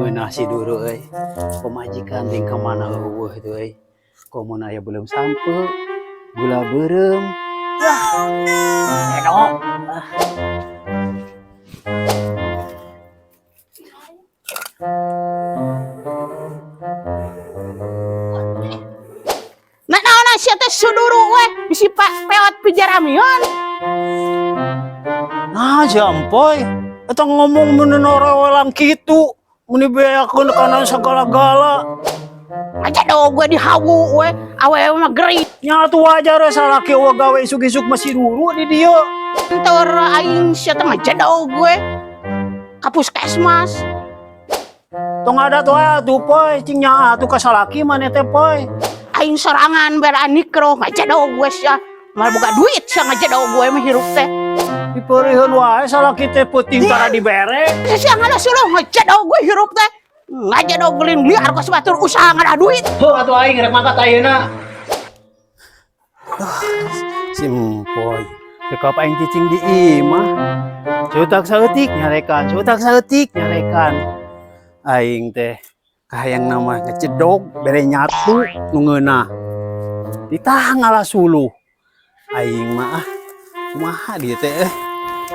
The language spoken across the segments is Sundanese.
Ngeunah si duru euy. Pamajikan ting ka mana euweuh teh euy. Komo aya belum sampe, gula beureum. Ah, enak. Ah. Nah, naon sia teh suduru we bisi peot pijaramion. Nah, jampoy. Eta ngomong mun norawelang kitu. Mun dibeakeun kana sagala-gala. Aja do gue dihawu we, awewe mah gering. Nya atuh wajar we salaki euweuh gawe isuk-isuk masih dulu di dieu. Entor aing sia teh ngajedog gue. Ka puskesmas. Tong ada tuh atuh poy, cing nya atuh ka salaki maneh teh poy. Aing sorangan beraan nikro ngajedog gue sia. Malah boga duit sia ngajedog gue mah hirup teh. Dipeureun wae salaki teh peuting tara dibere. Sia ngala suluh ngajedog gue hirup teh. Ngajedog gelin liar ka batur usaha ngada duit. Heuh atuh aing rek mangkat ayeuna. Si empoy. Tekap aing cicing di imah. Cutak saeutik nyarekan, cutak saeutik nyarekan. Aing teh kahayang nama ngecedog bere nyatu nu ngeunah. Ditah ngalah suluh. Aing mah ah kumaha dia teh eh.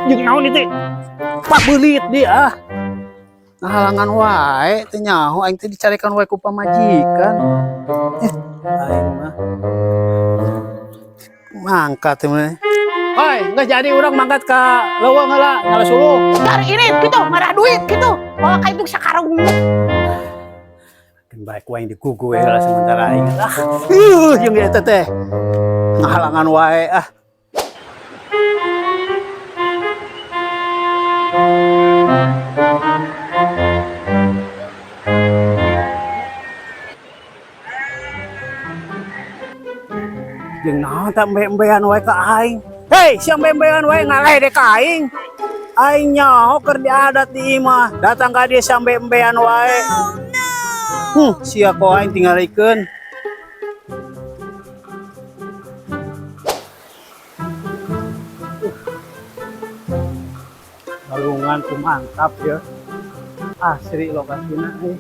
Jeung naon ieu teh? Pabeulit dia ah. Ngahalangan wae teh nyaho aing teh dicarekan wae ku pamajikan. Aing mah mangkat teh mah. Oi, nggak jadi urang mangkat ka leuweung heula ngala suluh. Dari ini gitu ngada duit gitu. Bawa ka itu sakarung. Keun bae ku aing digugu we heula sementara aing. Ah, jeung eta teh. Ngahalangan wae ah. Jeung naon tak embe-embean wae ka aing. Hei, sia embe-embean wae ngaleh deh ka aing. Aing nyaho keur diadat di imah, datang ka dieu sia embe-embean wae. Sia ko aing tingalikeun. Balungan tuh mantap ya. Asri lokasina euy.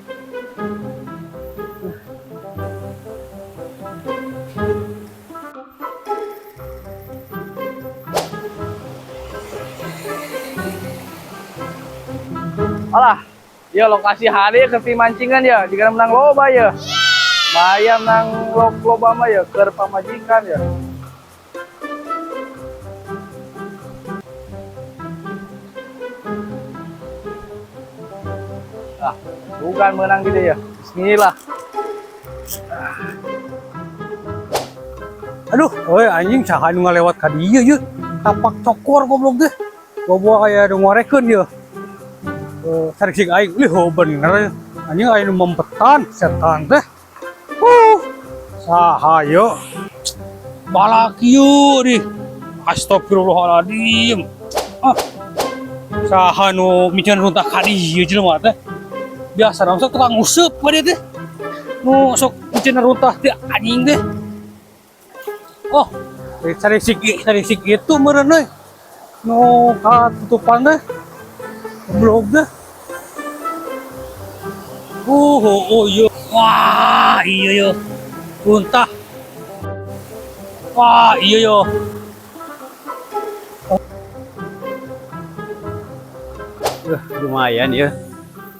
Alah, ya lokasi hari ke mancingan ya, jika menang loba ya. Lumayan menang loba mah ya, keur pamajikan ya. Ah, bukan menang gitu ya. Bismillah. Aduh, oi anjing saha nu ngalewat ka dieu yeuh. Tapak cokor goblok teh. Bobo aya nu ngorekeun yeuh. Tarik sing aing, lih oh bener. Anjing aing nu mempetan setan teh. Saha yeuh. Balak ieu dih. Astagfirullahaladzim. Ah. Saha nu miceun runtah ka dieu jelema teh. Biasa sok tukang nguseup ka dieu teh. Nu sok miceun runtah teh anjing teh. Oh, cari sik itu meureun euy. Nu katutupan teh. Goblok teh. Oh, iya. Wah, iya yo. Runtah. Wah, iya yo. Lumayan ya.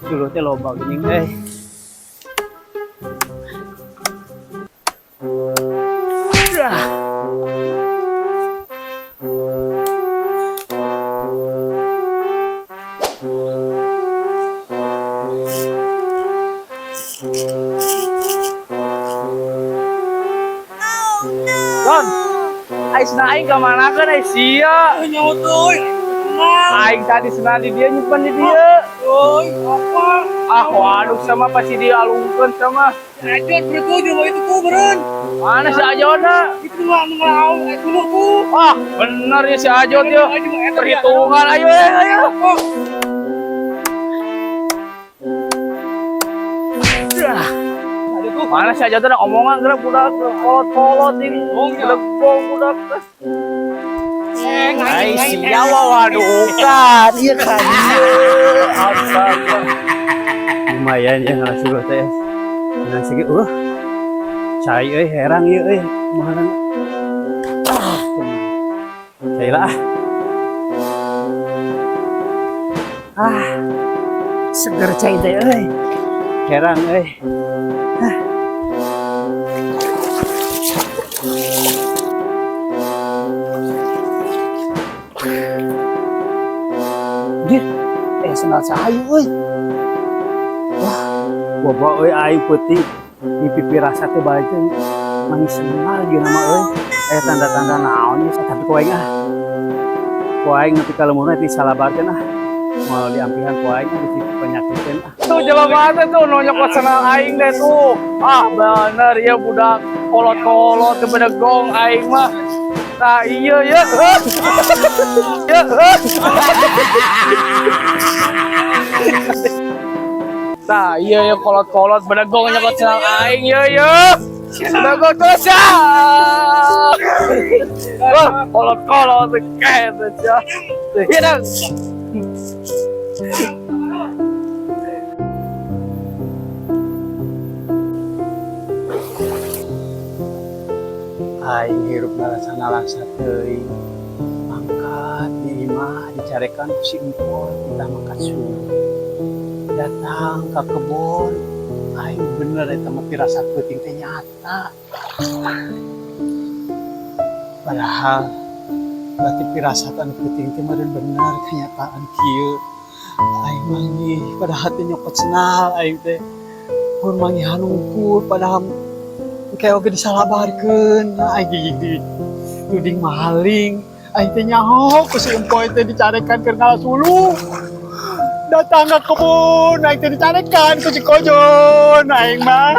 Suluh teh loba geuning euy. Don, aing cenah aing ka mana kan aing sia. Nyawa euy. Aing tadi cenah di dia nyimpen di dia. Euy, apa? Ah, waduh sama pasti dia alungkeun sama. Ajot berarti jelema itu tuh meureun. Mana si Ajotna? Itu mah nu ngalaung aya dulu tuh. Ah, bener ya si Ajot ya. Perhitungan ayo ayo. Mana si Ajot ada omongan gerak budak kolot-kolot ini. Lebong budak. Ai sia waduh kan ieu ka dieu. Astaga. Lumayan ya ngalah suluh teh. Nah, segi cai euy, herang ieu euy. Kumaha? Ah, cai lah ah. Ah, seger cai teh euy. Herang euy. Ah. Dir, eh sendal saha euy? Wah, bobo euy aing peuting. Mimpi pirasat teh balik teh manggih sendal ieu nama euy. Aya tanda-tanda naon ieu, tapi ku aing ah. Ku aing nepi ka lembur teh salabarkeun ah. Moal diampihan ku aing bisi penyakiteun ah. Tuh jelema teh tuh nu nyokot sendal aing deh tuh. Ah, bener ya budak kolot-kolot teu bedegong aing mah. Tah iya ya. Ya. Tah iya ya, kolot-kolot bedegong nyokot sendal aing ya ya. Bedegong terus ya. Wah, kolot-kolot kayak ya. Iya dong. Aing hirup ngarasa nalangsa teuing. Mangkat di imah dicarekan ku si empol, kita mangkat suluh. Datang ke kebon, aing bener eta mah pirasat peuting teh nyata. Padahal berarti pirasat anu peuting teh meureun bener kenyataan kieu. Aing manggih padahal teh nyokot sendal aing teh. Pun manggihan unggul padahal kayak oge disalabarkeun. Nah, aing gigih di tuding maling. Aing teh nyaho ku si empoy teh dicarekan keur ngalah suluh. Datang ke kebun, aing teh dicarekan ku si kojon. Aing mah.